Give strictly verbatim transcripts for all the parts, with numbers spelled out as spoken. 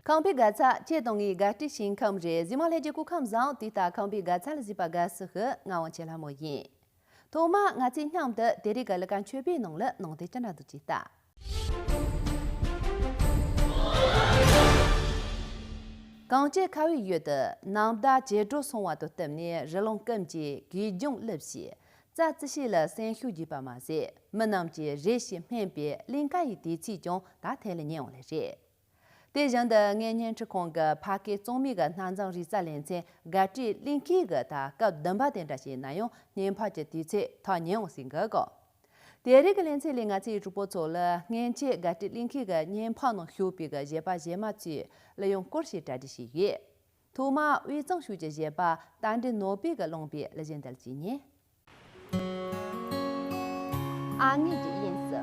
ཁང་པའི་དགའ་ཚལ་ཁྱེད་དང་ངའི་དགའ་སྤྲོའི་ཞིང་ཁམས་རེད། གཟིགས་མོ་ལྷན་རྒྱས་སྐུ་ཁམས་བཟང་། དེ་ལྟར་ཁང་པའི་དགའ་ཚལ་གཟིགས་པ་དགའ་བསུ་ཞུ། ང་དབང་ཆེན་ལྷ་མོ་ཡིན། ཐོག་མར་ང་ཚོས་མཉམ་དུ་དེ་རིང་གི་ལས་ཀ་མཆོད་པའི་ནང་ལ་ནང་དོན་ཅི་འདྲ་འདུག་ཅེས་ལྟ། གངས་ཅན་ཁ་བའི་ཡུལ་དུ་ནམ་ཟླ་བྱི་དྲོ་སོང་བ་དང་བསྟུན་ནས་རི་ཀླུང་སྐམ་གྱིས་གོས་ལྗོངས་བཀླུབས་ཤིང་། རྩྭ་རྩི་ཤིང་ལ་སེམས་ཤུགས་རྒྱས་པ་མ་ཟད། མི་རྣམས་ཀྱིས་རེ་ཞིག་སྨིན་པའི་གླིང་ཀ་ཡི་དུས་ཚིགས་ཀྱང་ད་ཐད་ལ་ཉེ་འོང་ལེ་རེད། དེ་བཞིན་དུ་ངས་བརྙན་འཕྲིན་ཁང་གི་ཕ་སྐད་གཙང་མའི་གི་སྣ་འཛོམས་རིག་རྩལ་ལེ་ཚན་དགའ་སྤྲོའི་གླིང་ཁའི་གི་ད་སྐབས་བདུན་པ་དེ་འདྲ་ཞིག་ན་ཡང་བརྙན་ཕབ་ཀྱི་དུས་ཚོད་ཐག་ཉེ་འོང་ཟིན་གི་གོ། དེ་རིང་གི་ལེ་ཚན་ལས་ང་ཚོའི་གྲོགས་པོ་ཚོ་ལ་སྔན་ཆད་དགའ་སྤྲོའི་གླིང་ཁའི་གི་བརྙན་ཕབ་ནང་ཞུགས་པའི་གི་གཞས་པ་གཞས་མ་ཚོའི་གླུ་དབྱངས་སྐོར་ཞིག་གྲ་སྒྲིག་བྱས་ཡོད། ཐོག་མར་དབུས་གཙང་ཕྱོགས་ཀྱི་གཞས་པ་རྟ་མགྲིན་ནོར་བུས་གི་བླངས་པའི་གླུ་གཞས་འདི་ལ་གཅིག་ཉན། ཨ་མྱེས་ཀྱི་དབྱིངས་སུ།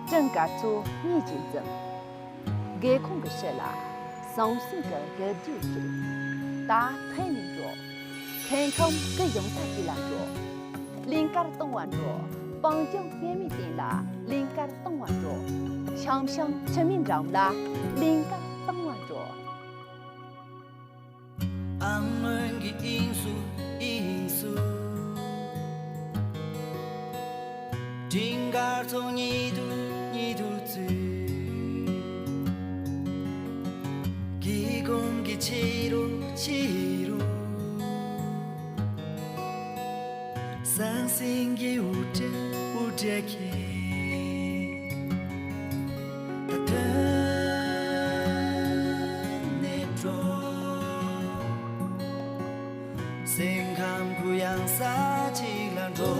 སྤྲིན་དཀར་ཚོགས་གཉིས་ཀྱིས་འཛིན། སྒེའུ་ཁུང་གི་ཕྱི་ལ། ཟང་ཟིང་གི་དགའ་སྤྲོའི་ཕྱིར། ད་ཕན་ནས་འགྲོ། སེམས་ཁམས་གུ་ཡངས་ས་ཅིག་ལ་འགྲོ། གླིང་དཀར་གཏོང་བར་འགྲོ། སྤང་ལྗོངས་སྙེ་མའི་སྟེང་ལ་གླིང་དཀར་གཏོང་བར་འགྲོ། ཤང་ཤང་ཆུ་སྨད་འགྲམ་ལ་གླིང་དཀར་གཏོང་བར་འགྲོ། ཨ་སྔོན་གྱི་དབྱིངས་སུ་དབྱིངས་སུ། སྤྲིན་དཀར་ཚོགས་གཉིད་དུ་གཉིད་དུ་བཙུད། སྒེའུ་ཁུང་གི་ཕྱི་རུ་ཕྱི་རུ། ཟང་ཟིང་གི་དབུ་སྐྲ་དབུ་སྐྲ་འཁྱེར། ད་ཐོན་ནས་འགྲོ། སེམས་ཁམས་གུ་ཡངས་ས་ཅིག་ལ་འགྲོ།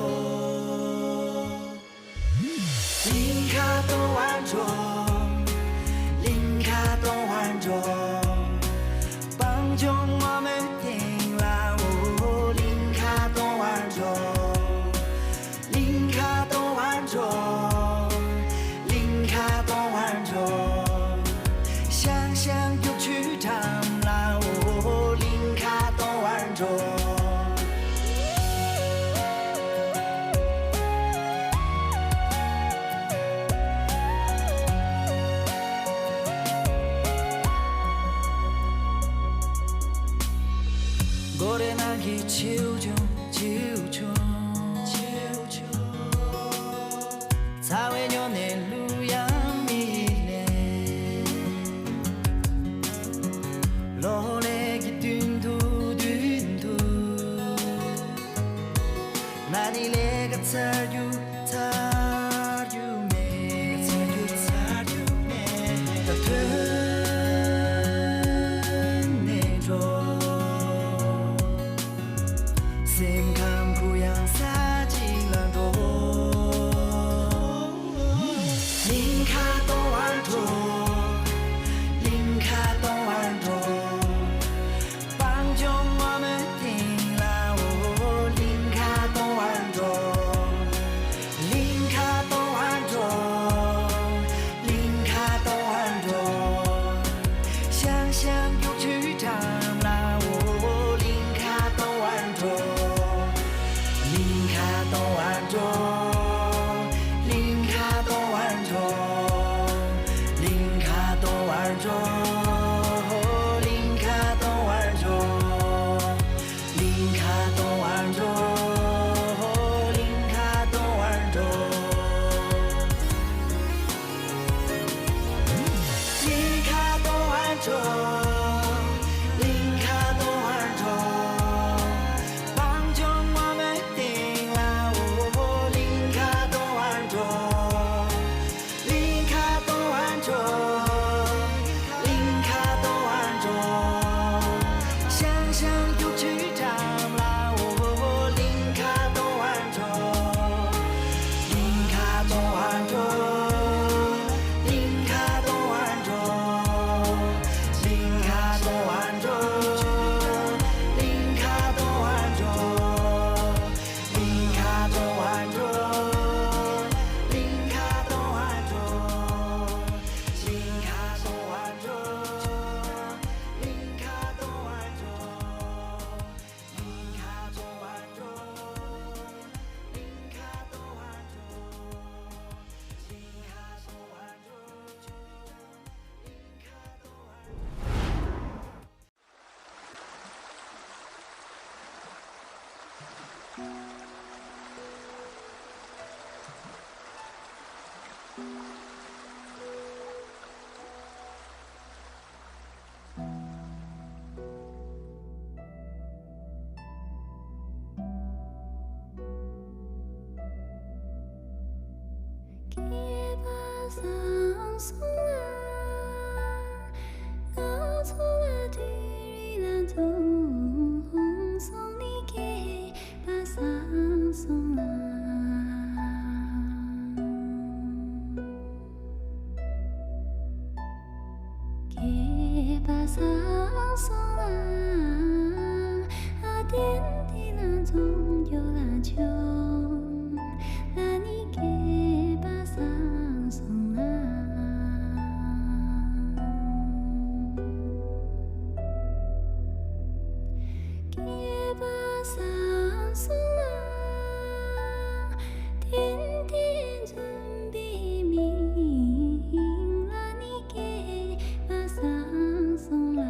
གླིང་ཁ་གཏོང་བར་འགྲོ། གླིང་ཁ་གཏོང་བར་འགྲོ། སྤང་ལྗོངས་ངོ་མའི་སྟེང་ལ་འོ། གླིང་ཁ་གཏོང་བར་འགྲོ། གླིང་ཁ་གཏོང་བར་འགྲོ། གླིང་ཁ་གཏོང་བར་འགྲོ། ཤང་ཤང་རྒྱུག་ཆུའི་འགྲམ་ལ་འོ། གླིང་ཁ་གཏོང་བར་འགྲོ། སྒོ་རའི་ནང་གི་བྱིའུ་ཆུང་བྱིའུ་ཆུང་། ཚ་བའི་སྨྱོ་ནས་གླུ་དབྱངས་མི་ལེན། གློག་ཀླད་ཀྱི་མདུན་དུ་མདུན་དུ། ང་ནི་ལས་ཀ་ཚར་རྒྱུ་ཚར་རྒྱུ་མེད། ཚར་རྒྱུ་ཚར་རྒྱུ་མེད། ད་ཐོན་ནས་འགྲོ། སེམས་ཁམས་གུ་ཡངས་ས་ཅིག་ལ་འགྲོ། གླིང་ཁ་གཏོང་བར་འགྲོ། གླིང་ཁ་གཏོང་བར་འགྲོ། སྤང་ལྗོངས་ངོ་མའི་སྟེང་ལ་འོ། གླིང་ཁ་གཏོང་བར་འགྲོ། གླིང་ཁ་གཏོང་བར་འགྲོ། གླིང་ཁ་གཏོང་བར་འགྲོ། སོང་ལ། ང་ཚོ་ལ་དུས་རིང་ལ་འཛོམས་སོང་ནི་སྐལ་པ་བཟང་སོང་ལ། སྐལ་པ་བཟང་སོང་ལ། ཨ་དེན་དེ་ལ་འཛོམས་རྒྱུ་ལ་བྱུང་། ལ་ནི་སྐལ་པ་བཟང་སོང་ལ། སྐལ་པ་བཟང་སོང་ལ། ཏན་ཏན་འཛོམས་པའི་མིང་ལ་ནི་སྐལ་པ་བཟང་སོང་ལ།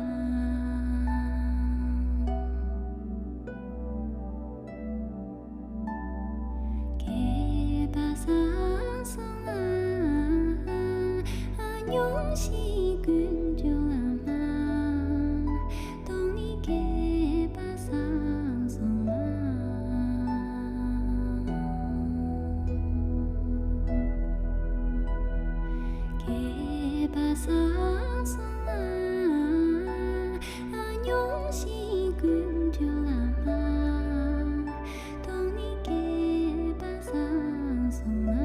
སྐལ་པ་བཟང་སོང་ལ། སྙུང་གཞི་ཀུན་འབྱུང་ལ་མ། སྟོང་ཉིད་སྐལ་པ་བཟང་སོང་ལ། སྐལ་པ་བཟང་སོང་ལ། སྙུང་གཞི་ཀུན་འབྱུང་ལ་མ། སྟོང་ཉིད་སྐལ་པ་བཟང་སོང་ལ།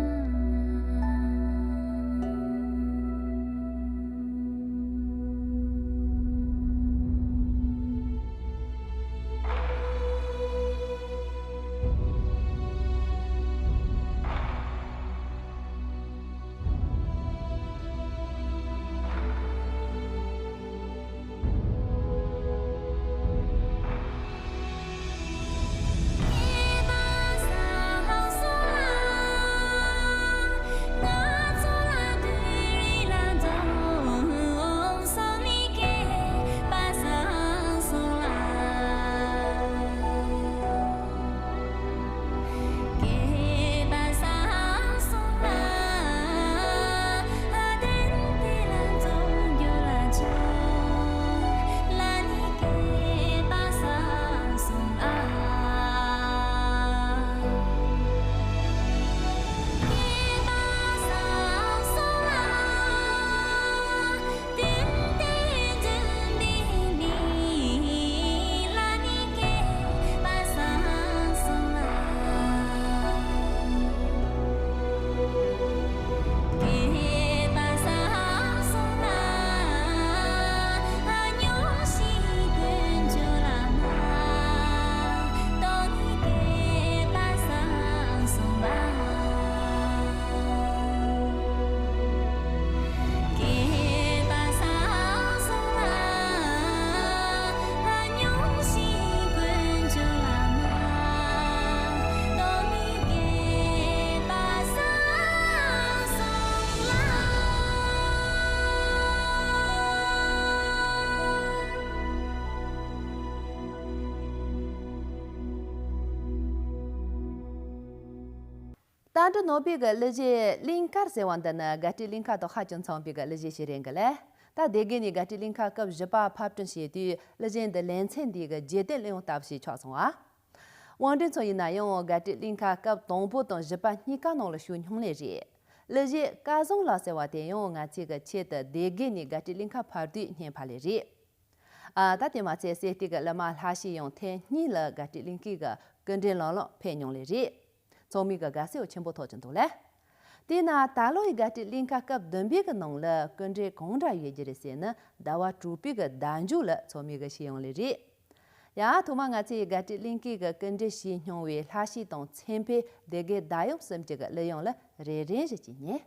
རྟ་མགྲིན་ནོར་བུའི་གི་གླུ་གཞས་གླིང་དཀར་ཟེར་བ་འདི་ནི་དགའ་སྤྲོའི་གླིང་ཁ་དང་ཧ་ཅང་འཚམ་པའི་གི་གླུ་གཞས་ཤིག་རེད་གི་ལེ། ད་སྡེ་དགེ་ནས་དགའ་སྤྲོའི་གླིང་ཁ་སྐབས་བཞི་པ་ཕབ་སྐྲུན་བྱས་དུས་གླུ་གཞས་འདི་ལེ་ཚན་འདིའི་གི་རྒྱལ་དོན་གླུ་དབྱངས་ལྟ་བུ་ཞིག་ཆགས་སོང་ཨ། དབང་སྒྲོན་མཚོ་ཡིན་ན་ཡང་དགའ་སྤྲོའི་གླིང་ཁ་སྐབས་དང་པོ་དང་བཞི་པ་གཉིས་ཀ་ནང་ལ་ཞུགས་མྱོང་ལེ་རེད། གླུ་གཞས་སྐལ་བཟང་ལགས་ཟེར་བ་དེ་ཡང་ང་ཚོའི་གི་ཆེད་དུ་སྡེ་དགེ་ནས་དགའ་སྤྲོའི་གླིང་ཁ་ཕབ་དུས་བརྙན་ཕབ་ལེ་རེད། ཨ་ད་དེ་མ་ཚད་གསེར་ཐིག་གི་གླུ་མ་ལྷ་བཞི་ཡང་ཐེངས་གཉིས་ལ་དགའ་སྤྲོའི་གླིང་ཁའི་གི་སྐུ་མགྲོན་ལམ་ལམ་ཕེབས་མྱོང་ལེ་རེད། ཚང་མས་གི་དགའ་བསུ་ཆེན་པོ་ཐོབ་ཀྱི་འདུག་ལེ། དེས་ན་ད་ལོ་ཡི་དགའ་སྤྲོའི་གླིང་ཁ་སྐབས་བདུན་པའི་གི་ནང་ལ་སྐུ་མགྲོན་གང་འདྲ་ཡོད་རྒྱུ་རེད་ཟེར་ན་ཟླ་བ་དྲུག་པའི་གི་ཟླ་མཇུག་ལ་ཚང་མས་གི་ཤེས་ཡོང་ལེ་རེད། ཡ་ཐོག་མ་ང་ཚོའི་དགའ་སྤྲོའི་གླིང་ཁའི་གི་སྐུ་མགྲོན་བྱས་མྱོང་བའི་ལྷ་བཞི་དང་མཚན་ཕུད་སྡེ་དགེ་ཟླ་གཡོག་གསུམ་གྱི་གི་གླུ་དབྱངས་ལ་རེ་རེ་བཞིན་གྱིས་ཉན།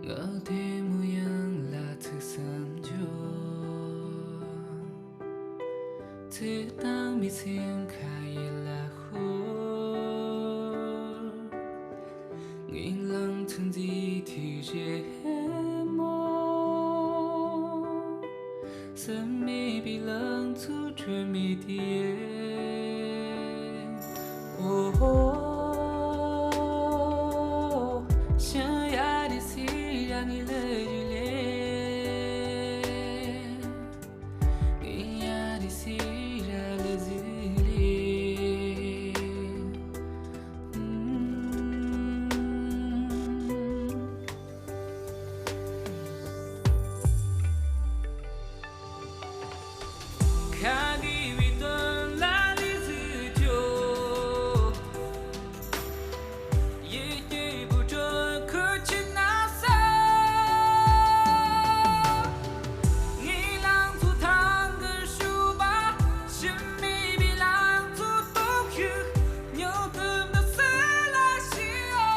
ང་བདེ་མོ་ཡང་ལ་ཚིག་བསམ་རྒྱུ། ཚིག་དང་མི་སེམས་ཁ་ཡི་ལ་ཤོར། ངའི་ལང་ཚོ་འདི་དུས་རེ་མོ། སེམས་མེད་པའི་ལང་ཚོ་དྲོད་མེད་དེ། ཨོ་ཧོ། ཤི་ཡ་རེད་ཟེར་ཡ་ངའི་ལ་ཡུལ་ལས། ཡ་རེད་ཟེར་ཡ་ལ་ཟེར་ལས། ཁ་གི་བའི་དོན་ལ་ལི་ཟི་ཅོ། ཡིད་ཀྱི་བུ་ཕྲུག་ཁུ་ཆུ་ན་ས། ངའི་ལང་ཚོ་ཐང་གི་ཤུ་བ། ཤི་མེད་པའི་ལང་ཚོ་སྟོབས་ཤུགས། ཉོ་ཐུབ་ན་སུ་ལ་ཤི་ཨོ།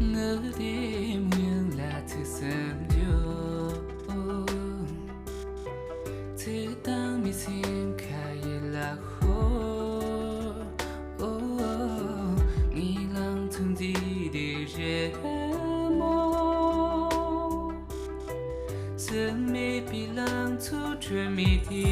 ངའི་བདེ་མོ་ཡང་ལ་ཚིག་བསམ་རྒྱུ། ཚིག་དང་མི་སེམས་ཁ་ཡི་ལ་ཤོར། ངའི་ལང་ཚོ་འདི་བདེ་རེད་མོ། སེམས་མེད་པའི་ལང་ཚོ་དྲོད་མེད་དེ།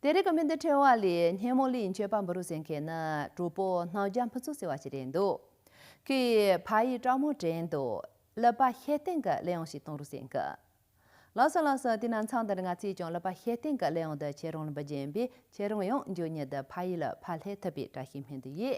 དེ་རིང་གི་སྨོན་འདུན་ཕྲེང་བ་ལས་སྙེ་མོ་གླུ་ཡི་མཆོད་པ་འབུལ་རོགས་ཟེར་མཁན་ནི་གྲོགས་པོ་སྣང་རྒྱ་ཕུན་ཚོགས་ཟེར་བ་ཞིག་རེད་འདུག་ཁོས་ཕ་ཡུལ་སྤྲ་མོ་བྲན་དུ་ཀླད་པ་ཤེས་ལྡན་གྱི་གླུ་དབྱངས་ཤིག་གཏོང་རོགས་ཟེར་གི། ལགས་སོ་ལགས་སོ། དེ་ན་མཚམས་འདིར་ང་ཚོས་ཀྱང་ཀླད་པ་ཤེས་ལྡན་གྱི་གླུ་དབྱངས་འདི་ཁྱེད་རང་ལ་འབུལ་རྒྱུ་ཡིན་པས། ཁྱེད་རང་ཡང་མགྱོགས་མྱུར་དུ་ཕ་ཡུལ་ལ་ཕར་སླེབས་ཐུབ་པའི་བཀྲ་ཤིས་སྨོན་འདུན་ཡོད།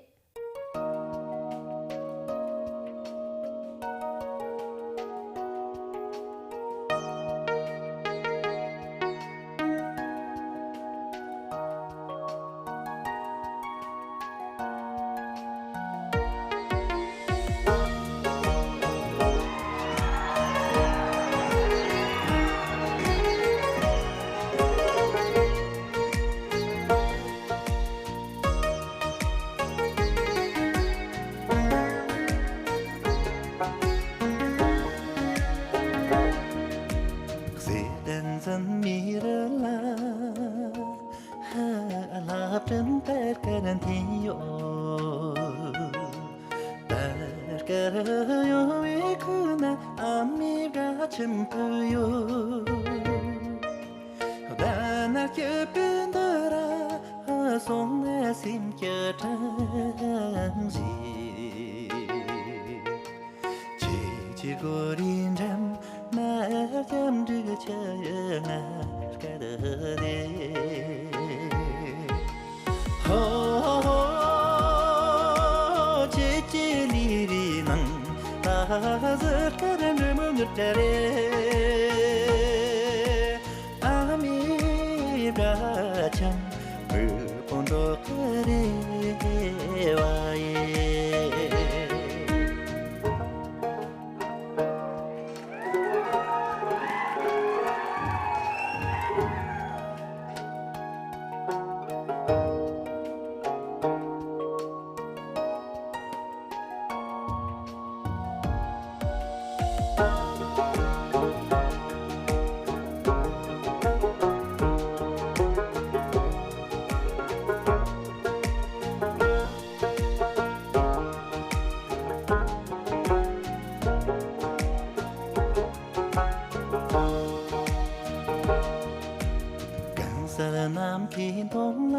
གང་ཟག་ནམ་མཁའི་མཐོངས་ལ།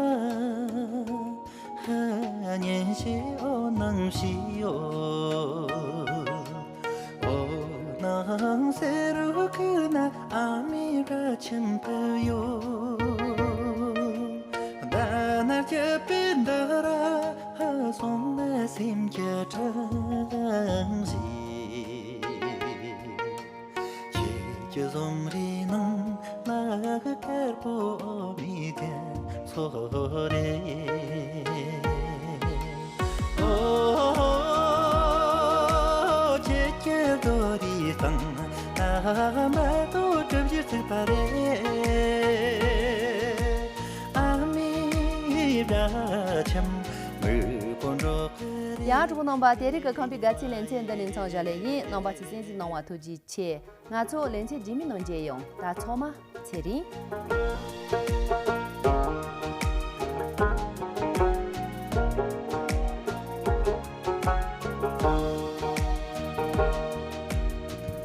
སྙན་ཞིང་འོད་སྣང་ཞིག་ཡོད། འོད་སྣང་སེར་རུ་ཁུ་ན་ཨ་མའི་སྒྲ་ཆེན་པོ་ཡོད། ད་ནར་སྐྱིད་པའི་འདི་ར་སོང་ན་སེམས་ཀྱི་གྲང་ཞིག་ཁྱེད་ཀྱི་ཟུམ་རའི་ནང་ལ་དཀར་པོ་མི་དེ་ཚོ་རེད། ཨོ། ཁྱེད་ཀྱི་རྡོ་རིང་སྟེང་ན་མ་ཏོག་གྲུ་བཞི་བརྩིགས་པ་རེད། ཨ་མའི་སྒྲ་ཆེན་མོས་སྒྲོག་གི་རེད། ཡ། གྲོགས་པོ་རྣམ་པ། དེ་རིང་གི་ཁམས་པའི་དགའ་ཚལ་ལེ་ཚན་འདི་ནས་མཚམས་བཞག་ལེ་ཡིན། རྣམ་པ་ཚོས་གསན་གཟིགས་གནང་བ་ཐུགས་རྗེ་ཆེ། ང་ཚོ་ལེ་ཚན་རྗེས་མའི་ནང་མཇལ་ཡོང་། ད་ཚང་མ་ཚེ་རིང་།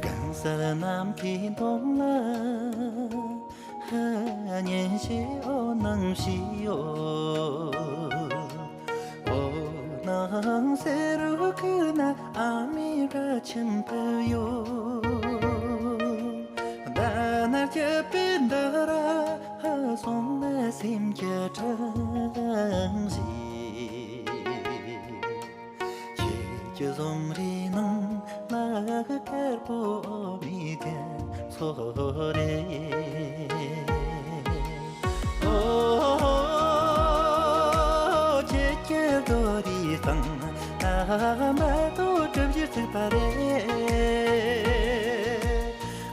གང་ཟག་ནམ་མཁའི་མཐོངས་ལ། སྙན་ཞིང་འོད་སྣང་ཞིག་ཡོད། འོད་སྣང་སེར་རུ་ཁུ་ན་ཨ་མའི་སྒྲ་ཆེན་པོ་ཡོད། ད་ནར་སྐྱིད་པའི་འདི་ར་སོང་ན་སེམས་ཀྱི་གྲང་ཞིག་ཁྱེད་ཀྱི་ཟུམ་རའི་ནང་ལ་དཀར་པོ་མི་དེ་ཚོ་རེད། ཨོ། ཁྱེད་ཀྱི་རྡོ་རིང་སྟེང་ན་མ་ཏོག་གྲུ་བཞི་བརྩིགས་པ་རེད།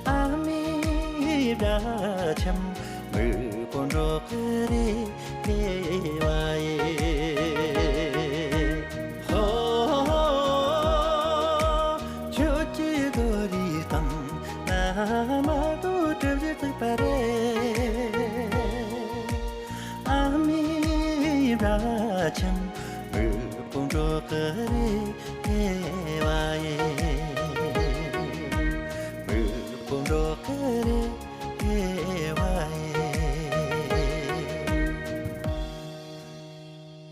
ཨ་མའི་སྒྲ་ཆེན་མོས་སྒྲོག་གི་རེད། ཧོ། ཁྱོད་ཀྱི་རྡོ་རིང་སྟེང་ན་མ་ཏོག་གྲུ་བཞི་བརྩིགས་པ་རེད། ཨ་མའི་སྒྲ་ཆེན་མོས་སྒྲོག་གི་རེད།